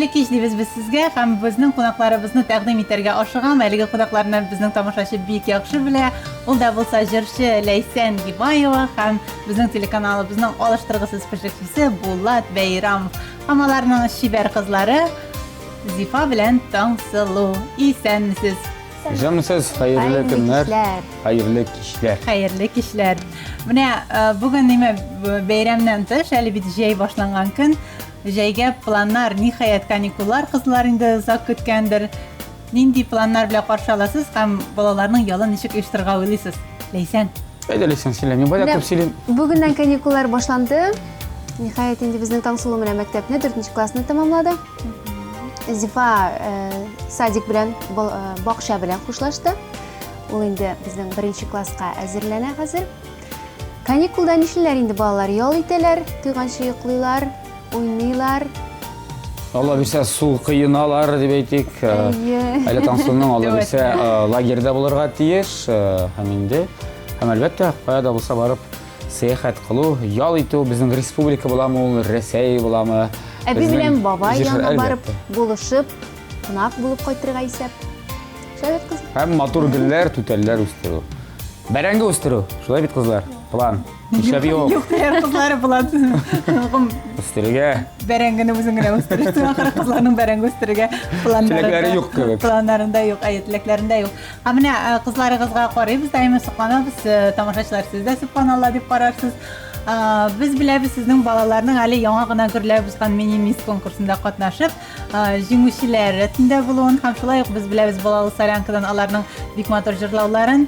Хәерле кич дибез без сезгә һәм безнең кунакларыбызны тәкъдим итәргә ашыгам. Әлеге кунакларны безнең тамашачы бик яхшы белә. Ул да булса җырчы Ләйсән Гибаева һәм безнең телеканалыбызның алыштыргысыз пешекчесе Булат Бәйрамов. Һәм аларның чибәр кызлары Зифа белән Таңсылу. Исәнмесез! Исәнмесез, хәерле көннәр, хәерле кичләр. Хәерле кичләр. Менә э, бүген ниме бәйрәмнән тыш, әле бит җәй башланган көн. Җәйгә планнар, ниһаять, каникуллар кызлар инде озак көткәндер. Нинди планнар белән каршы аласыз һәм балаларның ялын ничек оештырырга уйлыйсыз? Ләйсән. Әйдә, Ләйсән, сөйлә. Мин бая күп сөйлим. Бүгеннән каникуллар башланды. Ниһаять, инде безнең Таңсылу менә мәктәпне, 4 классны тәмамлады. Зифа э, садик белән, э, бакча белән хушлашты. Ул инде безнең беренче класска әзерләнә хәзер. Каникулда нишлиләр инде балалар? Ял итәләр, туйганчы йоклыйлар, уйныйлар. Алла бирсә, су коеналар дип әйтик. Э, Әйе. Әле Таңсылуның Алла бирсә, э, лагерьда булырга тиеш. Э, һәм инде, һәм әлбәттә, кая да булса барып сәяхәт кылу, ял итү, безнең республика буламы ул, Рәсәй буламы? Әби белән бабай җир- янына барып, әлбәттә. булышып, кунак булып кайтырга исәп. Шәбет кыз. Һәм матур гөлләр, түтәлләр үстерү. Бәрәңге үстерү. Шулай бит, кызлар? План. Нишләп юк? Юк, диләр кызлары Булат. Үстерергә. Бәрәңгене үзең генә үстерерсең, ахыры кызларның бәрәңге үстерергә планнарында. Теләкләре юк кебек. Планнарында юк, әйе, теләкләрендә юк. Ә менә э, кызларыгызга карыйбыз, даими сокланабыз, э, тамашачылар сез дә сөбханалла дип карарсыз. Э, без беләбез сезнең балаларның әле яңа гына гөрләп узган мини-мисс конкурсында катнашып, җиңүчеләр рәтендә булуын һәм шулай ук без беләбез балалы солянкадан аларның бик матур җырлауларын.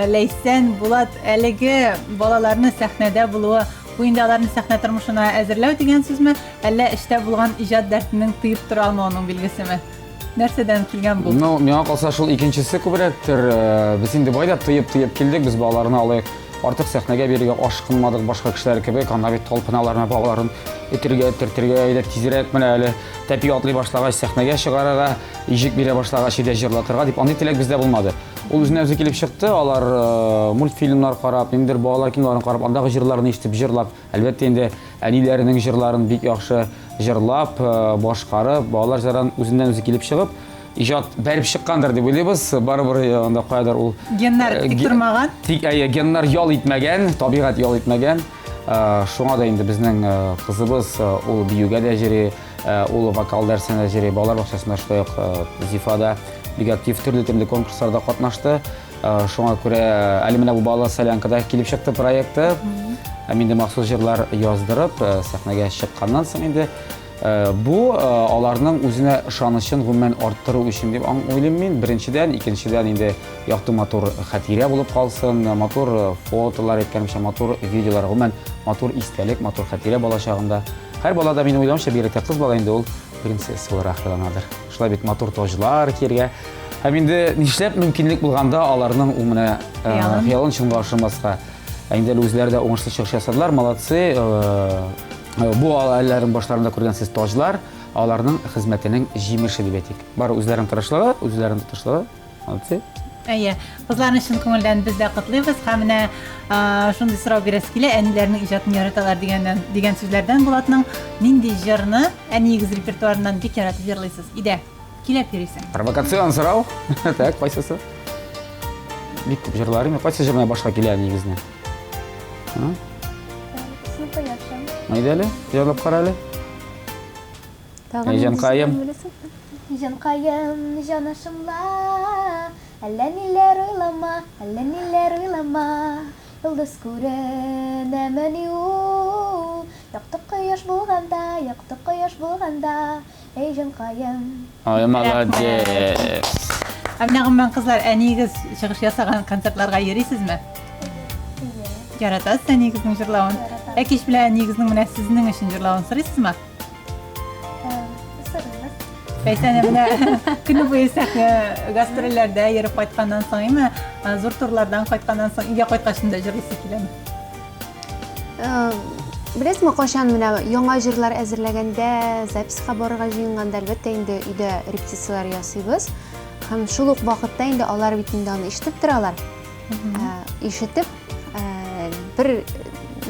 Ләйсән, Булат, әлеге балаларны сәхнәдә булуы бу инде аларны сәхнә тормышына әзерләү дигән сүзме, әллә эчтә булган иҗат дәртенең тыеп тора алмавының билгесеме? Нәрсәдән килгән бу? Ну, миңа калса шул икенчесе күбрәктер. Без инде бай да тыеп-тыеп килдек, без балаларны алай артык сәхнәгә бирергә ашкынмадык башка кешеләр кебек. Анда бит талпыналар менә балаларын этергә, төртергә, әйдә тизрәк менә әле тәпи атлый башлагач сәхнәгә чыгарырга, иҗек бирә башлагач әйдә җырлатырга дип андый теләк бездә булмады. Ул үзенә үзе килеп чыкты, алар э, мультфильмнар карап, ниндидер балалар киноларын карап, андагы җырларны ишетеп җырлап, әлбәттә инде әниләренең җырларын бик яхшы җырлап, э, башкарып, балалар җырын үзеннән үзе килеп чыгып, иҗат бәреп чыккандыр дип уйлыйбыз. Барыбер э, анда каядыр ул Геннар э, тик ге- тормаган. Тик әйе, геннар ял итмәгән, табигать ял итмәгән. Э, Шуңа да инде безнең э, кызыбыз э, ул биюгә дә йөри, э, ул вокал дәресенә дә йөри, балалар бакчасында шулай ук э, Зифа да бик актив төрле-төрле конкурсларда катнашты. Э, Шуңа күрә әле менә бу балалар солянкада килеп чыкты проекты. Һәм инде махсус җырлар яздырып, э, сәхнәгә чыкканнан соң инде Э, бу э, аларның үзенә ышанычын гомумән арттыру өчен дип уйлыйм мин. Беренчедән, икенчедән инде якты матур хатирә булып калсын, матур э, фотолар әйткәнемчә, матур видеолар, гомумән матур истәлек, матур хатирә балачагында. Һәр бала да минем уйлавымча, бигрәк тә кыз бала инде ул принцесса буларак хыялланадыр. Шулай бит матур таҗлар кияргә. Һәм инде нишләп мөмкинлек булганда аларның ул менә хыялын чынга ашырмаска. Ә инде әле үзләре дә уңышлы чыгыш ясадылар, молодцы. Бу әлләрнең башларында күргән сез таҗлар, аларның хезмәтенең җимеше дип әйтик. Бары үзләренең тырышлыгы, үзләренең тырышлыгы. Молодцы. Әйе, кызларны чын күңелдән без дә котлыйбыз һәм менә шундый сорау бирәсе килә, әниләрнең иҗатын яраталар дигәннән дигән сүзләрдән Булатның нинди җырны әниегез репертуарыннан бик яратып җырлыйсыз? Өйдә көйләп йөрисең. Провокацион сорау. Так, кайсысы? Бик күп җырлар инде. Кайсы җыр менә башка килә әниегезнең? Әйдә әле, җырлап кара әле. Тагын Әй, җанкаем. Җанкаем, җанашымла, әллә ниләр уйлама, әллә ниләр уйлама. Йолдыз күренәмени ул, якты кояш булганда, якты кояш булганда, эй, җанкаем. Ай, молодец. Ә менә гомумән, кызлар, әниегез чыгыш ясаган концертларга йөрисезме? Яратасыз әниегезнең җырлавын? Ә кич белән әниегезнең менә сезнең өчен җырлавын сорыйсызмы? Сорыйбыз. Ләйсән, менә көне буе сәхнә гастрольләрдә йөреп кайтканнан соң, әйме, зур турлардан кайтканнан соң, өйгә кайткач та җырлыйсы киләме? Э, беләсезме, кайчан менә яңа җырлар әзерләгәндә, записька барырга җыенганда, әлбәттә инде өйдә репетицияләр ясыйбыз. Һәм шул ук вакытта инде алар бит инде аны ишетеп торалар. Э, ишетеп, э, бер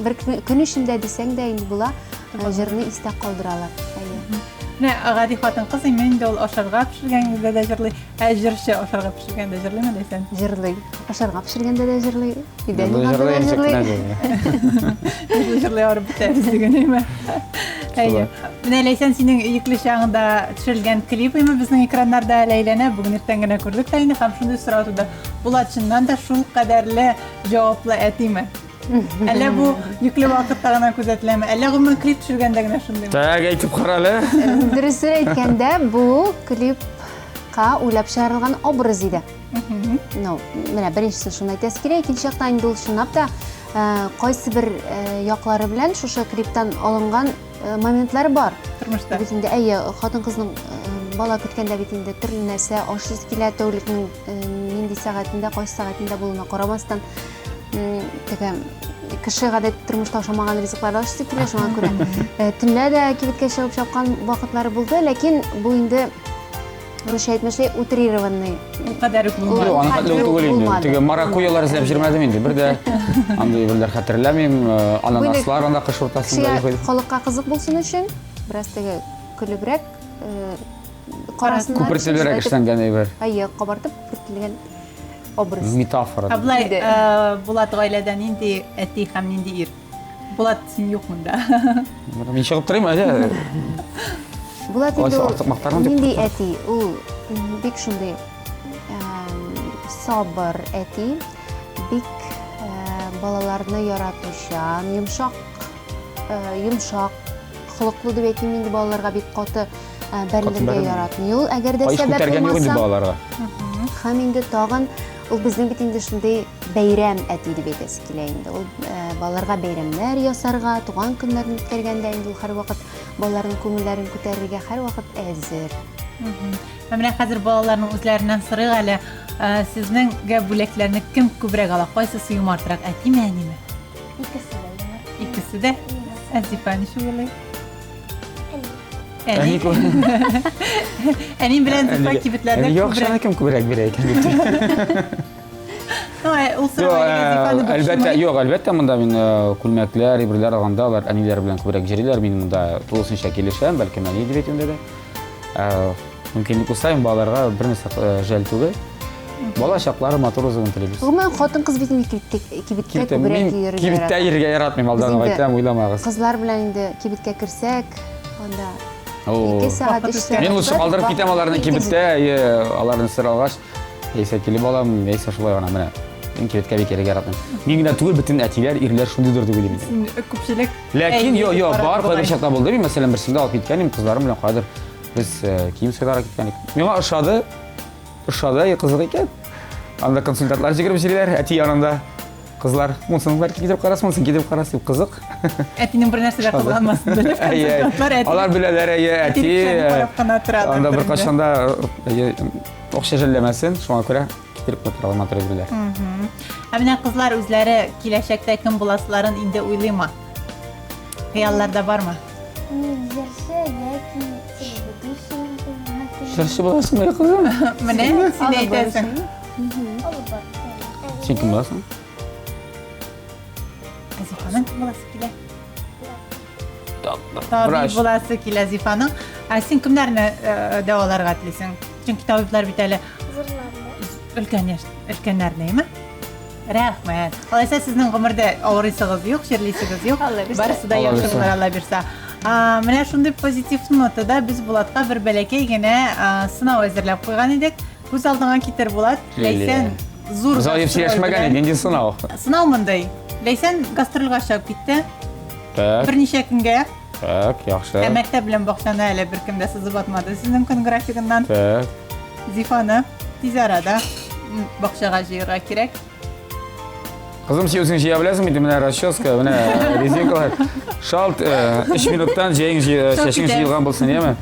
бер көн эчендә дисәң дә инде була, җырны истә калдыралар. Әйе. Менә гади хатын-кыз инде ул ашарга пешергәнгә дә җырлый. Ә җырчы ашарга пешергәндә җырлыймы Ләйсән? Җырлый. Ашарга пешергәндә дә җырлый. Өйдә юганда да җырлый. Җырлый арып бетәбез дигән әйме. Әйе. Менә Ләйсән синең йөкле чагында төшерелгән клип име безнең экраннарда әле әйләнә. Бүген иртән генә күрдек тә инде һәм шундый сорау туды. Булат чыннан да шул кадәрле җаваплы әтиме? Әллә бу йөкле вакытта гына күзәтеләме? Әллә гомумән клип төшергәндә генә шундыймы? Так, әйтеп кара әле. Дөресен әйткәндә, бу клипка уйлап чыгарылган образ иде. Ну, менә беренчесе шуны әйтәсе килә, икенче яктан инде ул чынлап та э, кайсы бер э, яклары белән шушы клиптан алынган э, моментлар бар. Тормышта. Бит инде әйе, хатын-кызның бала көткәндә бит инде төрле нәрсә ашыйсы килә, тәүлекнең нинди сәгатендә, кайсы сәгатендә булуына карамастан. Теге кеше гадәти тормышта ашамаган ризыкларда ашыйсы килә, шуңа күрә э, төнлә дә кибеткә чыгып чапкан вакытлары булды, ләкин бу инде русча әйтмешли утрированный. Ул кадәр үк булмады. Юк, аның хәтле үк түгел инде. Теге маракуялар эзләп йөрмәдем инде. Бер дә андый әйберләр хәтерләмим. Э, ананаслар анда кыш уртасында юк иде. Халыкка кызык булсын өчен бераз теге көлебрәк э, карасыннар. Күпертелерәк эшләнгән әйбер. Әйе, кабартып күпертелгән образ. Метафора. Ә болай э, Булат гаиләдә нинди әти һәм нинди ир? Булат, син юк монда. Мин чыгып торыйм әле. Булат инде ул нинди әти? Ул бик шундый сабыр әти, бик э, балаларны яратучан, йомшак, э, йомшак холыклы дип әйтим инде балаларга бик каты Ә, бәрелергә яратмый ул. Әгәр дә сәбәп булмаса. Балаларга. Һәм инде тагын ул безнең бит инде шундый бәйрәм әти дип әйтәсе килә инде. Ул э, балаларга бәйрәмнәр ясарга, туган көннәрен үткәргәндә инде ул һәрвакыт балаларның күңелләрен күтәрергә һәрвакыт әзер. Ә менә хәзер балаларның үзләреннән сорыйк әле, э, сезнеңгә бүләкләрне кем күбрәк ала? Кайсысы юмартрак, әтиме, әниме? Икесе дә юмарт. Икесе дә? Ә Зифа ничек уйлый? Әни. Әни белән Зифа кибетләрдә күбрәк. Акчаны кем күбрәк бирә икән дип. Ну, э, ул сорау э, Әлбәттә, юк, әлбәттә, монда мин э, күлмәкләр, әйберләр алганда алар әниләр белән күбрәк йөриләр. Мин монда тулысынча килешәм, бәлкем әни дип әйтүемдә дә. Мөмкинлек булса, мин балаларга бер нәрсә жәл түгел. Бала чаклары матур узуын телибез. Гомумән, хатын-кыз бит инде кибеткә күбрәк йөрергә Кибеттә йөрергә яратмыйм, алдан ук әйтәм, уйламагыз. Кызлар белән инде кибеткә керсәк, анда 2 сәгать, 3 сәгать. Мин лучше калдырып китәм аларны кибеттә, аларны сыр алгач, яисә килеп алам, яисә шулай гына менә. Мин кибеткә бик йөрергә яратмыйм. Мин генә түгел, бөтен әтиләр, ирләр шундыйдыр дип уйлыйм. Күпчелек. Ләкин, йо, йо, бар кайбер чакта булды. Мин, мәсәлән, берсендә алып киткән идем, кызларым белән кайдыр без кием сайларга киткән идек. Миңа ошады. Ошады, кызык икән. Анда консультантлар җигереп йөриләр, әти янында. Кызлар, монсын бәлки кидереп карас, монсын кидереп карас дип кызык. Әтинең бер нәрсә дә кызганмасын белеп, консультантлар әти. Алар беләләр, әйе, әти. Карап кына тора. Анда беркайчан да акча жәлләмәсен, шуңа күрә китереп кенә торалар матур әйберләр. Ә менә кызлар үзләре киләчәктә кем буласыларын инде уйлыймы? Хыялларда бармы? Мин җырчы яки телеведущий. Җырчы буласың, кызым? Менә син әйтәсең. Син кем буласың? Зифаның кем буласы килә? Табиб буласы килә Зифаның. Ә син кемнәрне э, дәваларга телисең? Чөнки табиблар бит әле Зурларны. Өлкән яшь, өлкәннәрне, әйме? Рәхмәт. Алайса сезнең гомердә авырыйсыгыз юк, чирлисегез юк. Барысы да яхшы булыр, Алла бирса. Менә шундый позитив нотада без Булатка бер бәләкәй генә сынау әзерләп куйган идек. Күз алдыңа китер, Булат. Ләйсән зур Без алай сөйләшмәгән идек, нинди сынау? Сынау мондый. Ләйсән гастрольгә чыгып китте. Так. Берничә көнгә. Так, яхшы. Ә мәктәп белән бакчаны әле беркем дә сызып атмады сезнең көн графигыннан. Так. Зифаны тиз арада бакчага җыярга кирәк. Кызым, син үзең җыя беләсең бит, менә расческа, менә резинкалар. Шалт, 3 минуттан җәең чәчең җыелган булсын, яме?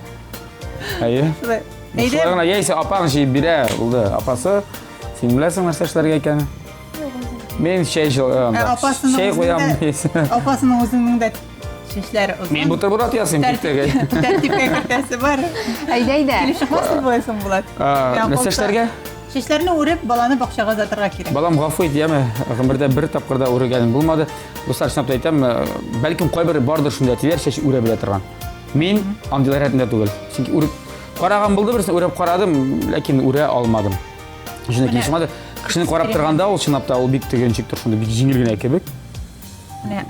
Әйе. Шулай гына, яисә апаң җыеп бирә, булды. Апасы, син беләсең нәрсә эшләргә икәнен. Мин чәй чәй куям. Апасының үзенең дә чәчләре озын. Мин бутерброд ясыйм кибеттәге. Тәртипкә кертәсе бар. Әйдә, әйдә. Килеп чыкмасын болай соң, Булат. Нәрсә эшләргә? Чәчләрне үреп, баланы бакчага озатырга кирәк. Балам, гафу ит, яме, гомердә бер тапкыр да үргәнем булмады. Дуслар, чынлап та әйтәм, бәлкем кайбер бардыр шундый әтиләр чәч үрә белә торган. Мин андыйлар рәтендә түгел. Чөнки үреп караган булды берсен, үреп карадым, ләкин үрә алмадым. Шуны килешмәде. Шуңа да кешене карап торганда ул чынлап та ул бик теге ничектер шундый бик җиңел генә кебек. Менә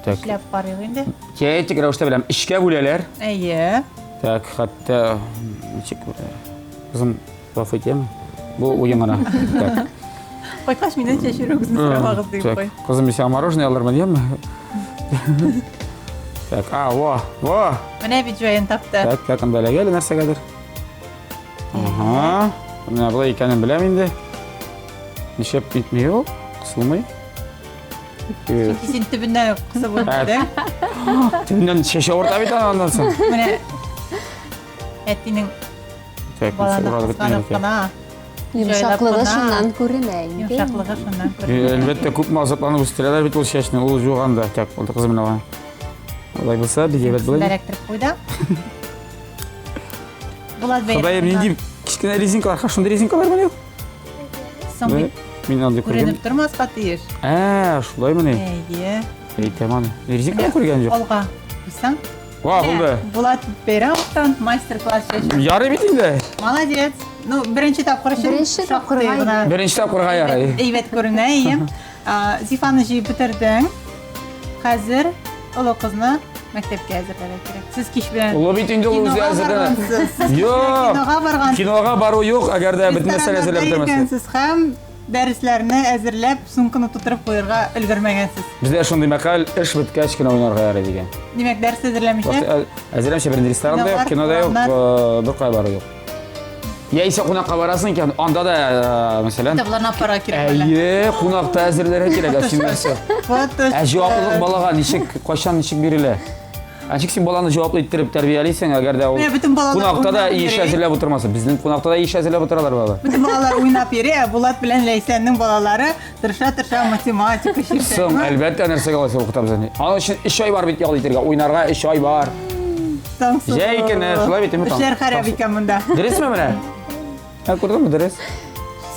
Так. эшләп карыйк инде. Теоретик рәвештә беләм, эчкә бүләләр. Әйе. Так, хәтта ничек бүләләр? Кызым, гафу итәме? Бу уен гына. Так. Кайткач миннән чәчүрегезне сорамагыз дип Так, куй. Кызым, мин сиңа мороженое алырмын, яме? Так, а, во, во. Менә бит җаен тапты. Так, так, анда эләгә әле нәрсәгәдер. Ага. Менә болай икәнен беләм инде. Нишләп китми ул? Кысылмый. Чөнки син төбеннән үк кысып үттең. Төбеннән чәчә авырта бит аннан соң. Менә әтинең Так, баланы уралып кызганып бетмәде. кына. Йомшаклыгы Җайлап кына. шуннан күренә инде. Йомшаклыгы шуннан күренә. Әлбәттә, күпме азапланып үстерәләр бит ул чәчне, ул жуганда. Так, булды кызым менә алай. Алай булса, бик әйбәт була. Эләктереп куй да. Булат бәй. Ходаем, нинди кечкенә резинкалар, ха, шундый резинкалар мени? Соң бит Мин андый күргән. күренеп тормаска тиеш. Ә, шулаймыни? Әйе. Әйтәм аны. Резинкалар күргән юк. Алга куйсаң. Ва, булды. Булат Бәйрәмовтан мастер-класс чәчү. Ярый бит инде. Молодец. Ну, беренче тапкыр өчен Беренче шактый тапкырга гына Беренче тапкырга ярый. Әйбәт күренә, әйе. Зифаны җыеп бетердең. Хәзер олы кызны мәктәпкә әзерләргә кирәк. Сез кич белән Олы бит инде ул үзе кинога әзерләнә. баргансыз. Сез кич белән Юк. Кинога баргансыз. Кинога бару юк, әгәр дә бөтен нәрсәне әзерләп Рестораннарда бетермәсәң. йөргәнсез һәм дәресләрне әзерләп, сумканы тутырып куярга өлгермәгәнсез. Бездә шундый мәкаль, эш беткәч кенә уйнарга ярый дигән. Димәк, дәрес әзерләмичә Әзерләмичә бернинди ресторанда юк, Кинолар, кинода юк, урамнар. бер кая бару юк. Яисә кунакка барасың икән, анда да, мәсәлән, китапларны алып барырга кирәк әле. Әйе, кунакта әзерләргә кирәк, ә син нәрсә? Вот. Ә җаваплылык балага ничек, кайчан ничек бирелә? Ә ничек син баланы җаваплы иттереп тәрбиялисең, әгәр дә ул Менә бөтен балалар кунакта да уйнап иш йөри. әзерләп утырмаса? Безнең кунакта да иш әзерләп утыралар балалар. Бөтен балалар уйнап йөри, ә Булат белән Ләйсәннең балалары тырыша-тырыша математика чишә. Соң, әлбәттә, нәрсәгә алайса укытабыз инде. Аның өчен 3 ай бар бит ял итәргә, уйнарга 3 ай бар. Таңсылу. Җәй көне, шулай бит, Өмет Эшләр харап икән монда. Дөресме менә? Ә күрдеңме, дөрес.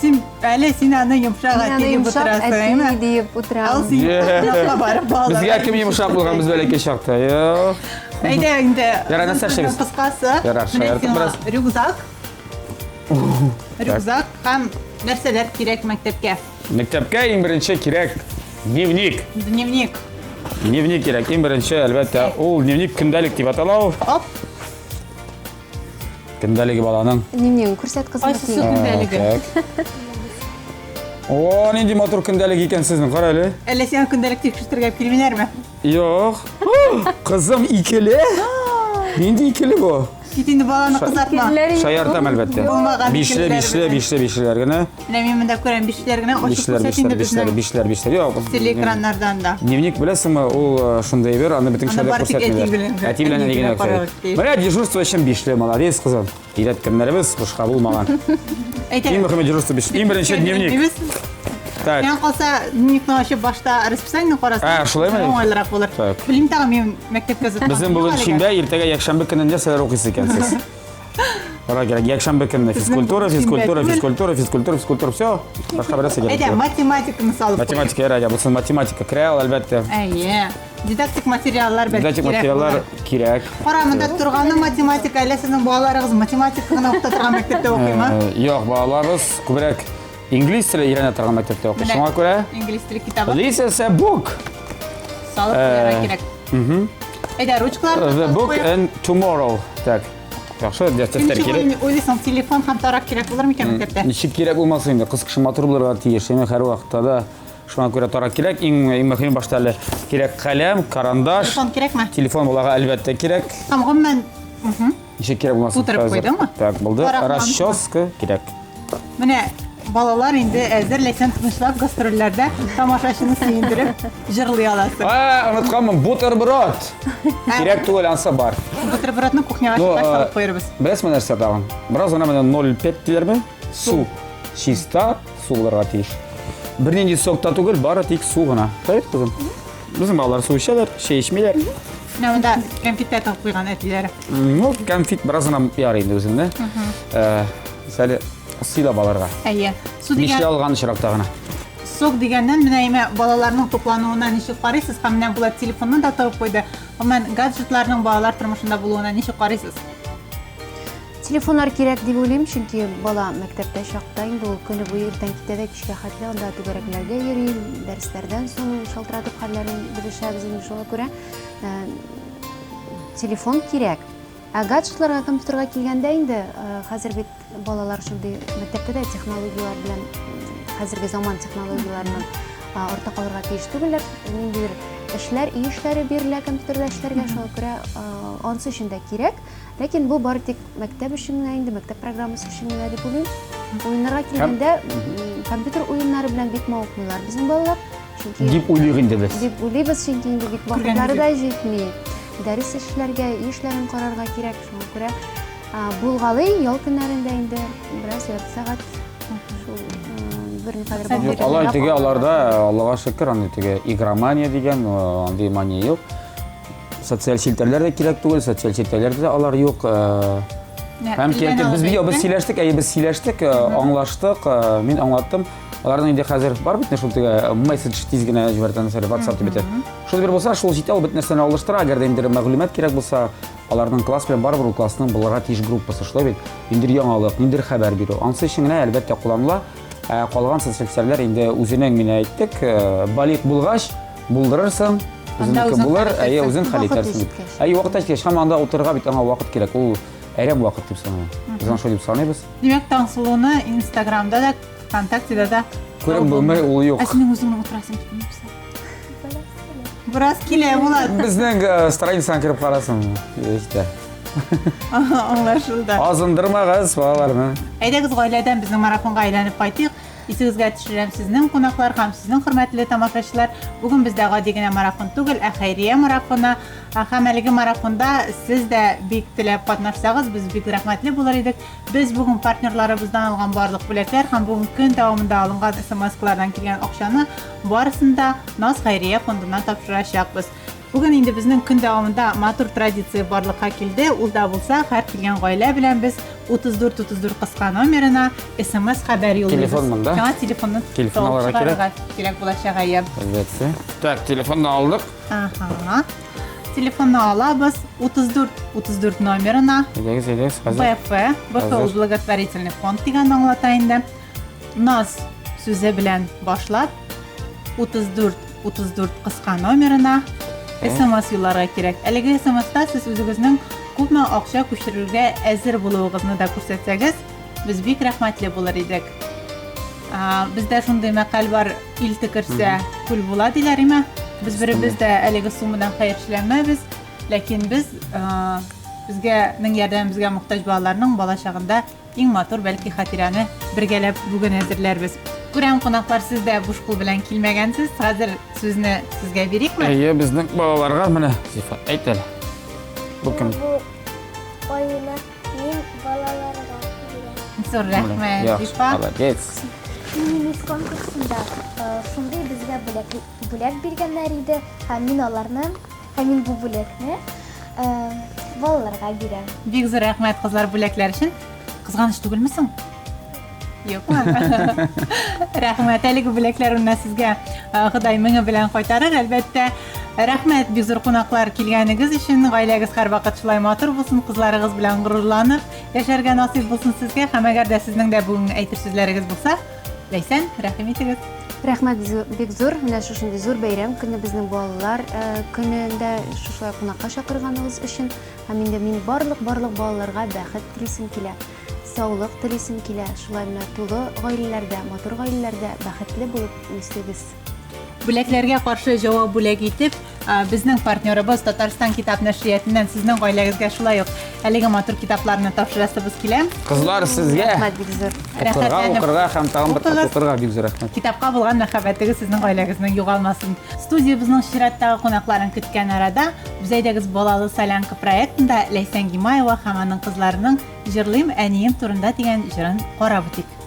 Син әле син аны йомшак Мин әти аны дип йомшак утырасың, әти әйме? диеп утырам. Ал син кунакка барып балалар. Безгә кем йомшак булган без бәләкәй чакта? Юк. Әйдә инде. Ярар, нәрсә эшлибез? Кыскасы. Ярар, менә шаяртып сиңа бераз. Рюкзак. Рюкзак һәм нәрсәләр кирәк мәктәпкә? Мәктәпкә иң беренче кирәк дневник. Дневник. Дневник кирәк. Иң беренче, әлбәттә, ул дневник көндәлек дип атала ул. Оп. Көндәлеге баланың. Дневнигын күрсәт кызым. Кайсысы көндәлеге? Так. О, нинди матур көндәлек икән сезнең, кара әле. Әллә сиңа көндәлек тикшертергә килмиләрме? Юк. Кызым икеле. Нинди икеле бу? Кит инде баланы кызартма. Шаяртам әлбәттә. Булмаган Бишле, икелеләр бишле, белән. бишле, бишлеләр генә. Менә мин монда күрәм бишлеләр генә ачып Бишлеләр, күрсәт инде бишлеләр, бишлеләр, безнең бишлеләр, бишлеләр. Юк. телеэкраннардан да. Дневник беләсеңме, ул шундый бер, аны бөтен Аны кешеләр бары тик әти күрсәтмиләр. белән генә- Әти белән әни әни генә генә карарга күрсәтә. тиеш. Менә дежурство өчен бишле, молодец, кызым. Өйрәткәннәребез бушка булмаган. Әйтә. Иң мөһиме дежурство бишле. Иң беренче дневник. Так. Миңа калса, дневникны ачып башта расписаниене карасаң, А, шулаймы? Уңайлырак булыр. Так. Белмим тагын мин мәктәпкә зыткан. Безнең бүген шимбә, иртәгә якшәмбе көне нәрсәләр укыйсыз икән сез? Кара кирәк, якшәмбе көнне физкультура, бүген шимбә физкультура, түгел. физкультура, физкультура, физкультура, все. Башка берәрсе кирәк. Әйдә, түгел. математиканы салып. куй. Математика ярар, я булсын математика керә ул, әлбәттә. Әйе. Дидактик материаллар бәлки Дидактик кирәк материаллар булыр. кирәк. Кара, монда торганы математика, әллә сезнең балаларыгыз математика гына укыта торган мәктәптә укыймы? Юк, балаларыбыз күбрәк инглиз теле өйрәнә торган мәктәптә укый. Менә Шуңа күрә Инглиз теле китабы This is a book. салып куярга кирәк. Әйдә, ручкалар. The book and tomorrow. Так. Яхшы, дәфтәр Ничек кирәк. уйлыйсың, телефон һәм тарак кирәк булыр микән мәктәптә? Ничек кирәк булмасын инде, кыз кеше матур булырга тиеш. Яме һәр вакытта да шуңа күрә тарак кирәк. Иң иң мөһиме башта әле кирәк каләм, карандаш. Телефон кирәкме? Телефон балага әлбәттә кирәк. Һәм гомумән, Ничек кирәк булмасын. Тутырып хәзер. куйдыңмы? Так, булды. Тарак Расческа кирәк. Менә балалар инде әзер, ләкин тынычлап гастрольләрдә тамашачыны сөендереп җырлый аласың. А, онытканмын, бутерброд. Кирәк түгел, ансы бар. Бутербродны кухняга Ну, чыккач э, салып куярбыз. Беләсезме нәрсә тагын? Бераз гына менә 0,5 диләрме? Су. Чиста су булырга тиеш. Бернинди сок та түгел, бары тик су гына. Шулай бит, кызым? Безнең балалар су эчәләр, чәй эчмиләр. Менә монда кәнфиттә тыгып куйган әтиләре. Ну, конфет бераз гына ярый инде үзеңне. Сәле сыйлап алырга. Әйе. Су Бишле дигән алган очракта гына. Сок дигәннән, менә имә балаларның туклануына ничек карыйсыз? Һәм менә Булат телефонны да табып куйды. Гомумән, гаджетларның балалар тормышында булуына ничек карыйсыз? Телефоннар кирәк дип уйлыйм, чөнки бала мәктәптә чакта инде ул көне буе иртән китә дә кичкә хәтле анда түгәрәкләргә йөри, дәресләрдән соң шалтыратып хәлләрен белешәбез инде шуңа күрә э, телефон кирәк. Ә гаджетларга, компьютерга килгәндә инде э, хәзер бит балалар шундый мәктәптә дә технологияләр белән хәзерге заман технологияләреннән э, артта калырга тиеш түгелләр. Ниндидер эшләр, өй эшләре бирелә компьютерда эшләргә, шуңа күрә анысы өчен дә кирәк. Ләкин бу бары тик мәктәп өчен генә инде, мәктәп программасы өчен генә дип уйлыйм. Уеннарга килгәндә, компьютер уеннары белән бик мавыкмыйлар безнең балалар. Чөнки дип уйлыйк инде без. Дип уйлыйбыз, чөнки инде бик вакытлары да җитми. Дәрес эшләргә, өй эшләрен карарга кирәк. Шуңа күрә булгалый ял көннәрендә инде бераз ярты сәгать шул берникадәр. Юк, алай теге аларда, Аллага шөкер, андый теге игромания дигән, андый мания юк. Социаль челтәрләр дә кирәк түгел, социаль челтәрләрдә дә алар юк. Э, һәм кирәк без без без сөйләштек, әйе, без сөйләштек, э, аңлаштык, э, мин аңлаттым. Аларның инде хәзер бар бит шул теге месседж тиз генә җибәртә нәрсә WhatsApp дип әйтә. Шул бер булса, шул җитә, ул бит нәрсәне алыштыра. Әгәр дә инде мәгълүмат кирәк булса, аларның класс белән барыбер ул классның булырга тиеш группасы, шулай бит. Ниндидер яңалык, ниндидер хәбәр бирү. Ансы өчен генә әлбәттә кулланыла. Ә калган социаль челтәрләр инде үзенең менә әйттек, балигъ булгач, Булдырырсың, үзеңнеке булыр, әйе, үзең хәл итәрсең дип. Әйе, вакыт җиткәч, һәм анда утырырга бит аңа вакыт кирәк. Ул әрәм вакыт дип саныйм. Без аны шулай дип саныйбыз. Димәк, Таңсылуны Инстаграмда да, ВКонтактеда да күреп булмый, ул юк. Ә синең үзеңнең утырасың килми нәрсә? Бераз килә, Булат. Безнең э, страницаны кереп карасын, җитә. Аңлашылды. Азындырмагыз балаларны. Әйдәгез, гаиләдән безнең марафонга әйләнеп кайтыйк. Исегезгә төшерәм, сезнең кунаклар һәм сезнең хөрмәтле тамашачылар, бүген бездә гади генә марафон түгел, ә хәйрия марафоны. Һәм әлеге марафонда сез дә бик теләп катнашсагыз, без бик рәхмәтле булыр идек. Без бүген партнерларыбыздан алган барлык бүләкләр һәм бүген көн дәвамында алынган смс-лардан килгән акчаны барысын да Наз хәйрия фондына тапшырачакбыз. Бүген инде безнең көн дәвамында матур традиция барлыкка килде. Ул да булса, һәр килгән гаилә белән без 34 34 кыска номерына SMS хәбәр юллыйбыз. Телефон монда. Яңа телефонны Телефон табып алырга чыгарырга кирәк булачак, әйе. Әлбәттә. Так, телефонны алдык. Ага. Телефонны алабыз 34 34 номерына. Әйдәгез, әйдәгез, хәзер. БФ, БФ ул Хәзер. благотворительный фонд дигәнне аңлата инде. Наз сүзе белән башлап 34 34 кыска номерына смс юлларга кирәк. Әлеге смста сез үзегезнең күпме акча күчерергә әзер булуыгызны да күрсәтсәгез, без бик рәхмәтле булыр идек. Бездә шундый мәкаль бар, ил төкерсә, күл була диләр, име? Без беребез дә әлеге суммадан хәерчеләнмәбез, ләкин без безгә нең ярдәмебезгә мохтаҗ балаларның балачагында Иң матур, бәлки, хатирәне бергәләп бүген әзерләрбез. Күрәм, кунаклар, сез дә буш кул белән килмәгәнсез. Хәзер сүзне сезгә бирикме? Әйе, безнең балаларга менә, Зифа, әйт әле. Бу кем? Бу аюны мин балаларга бирәм. Зур рәхмәт, Яхшы, Зифа. молодец. Мини-мисс конкурсында э, шундый безгә бүләк, бүләк биргәннәр иде, һәм мин аларны Һәм мин бу бүләкне балаларга бирәм. Бик зур рәхмәт, кызлар, бүләкләр өчен. Кызганыч түгелме соң? Юкмы? Рәхмәт. Әлеге бүләкләр менә сезгә Ходай меңе белән кайтарыр, әлбәттә. Рәхмәт, бик зур кунаклар килгәнегез өчен. Гаиләгез һәрвакыт шулай матур булсын, кызларыгыз белән горурланып яшәргә насыйп булсын сезгә. Һәм әгәр дә сезнең дә бүген әйтер сүзләрегез булса, Ләйсән, рәхим итегез. Рәхмәт бик зур. Менә шушындый зур бәйрәм көне безнең балалар э, көнендә шушылай кунакка чакырганыгыз өчен. Һәм инде мин барлык барлык балаларга бәхет телисем килә. Саулык телисем килә. Шулай менә тулы гаиләләрдә, матур гаиләләрдә бәхетле булып үсегез. Бүләкләргә каршы җавап бүләк итеп, безнең партнерыбыз Татарстан китап нәшриятеннән сезнең гаиләгезгә шулай ук әлеге матур китапларны тапшырасыбыз килә. Кызлар, сезгә Рәхмәт бик зур. Укырга, укырга һәм тагын бер кат укырга бик зур рәхмәт. Китапка булган мәхәббәтегез сезнең гаиләгезнең югалмасын. Студиябезнең чираттагы кунакларын көткән арада, без әйдәгез балалы солянка проектында Ләйсән Гимаева һәм аның кызларының Җырлыйм әнием турында дигән җырын карап үтик.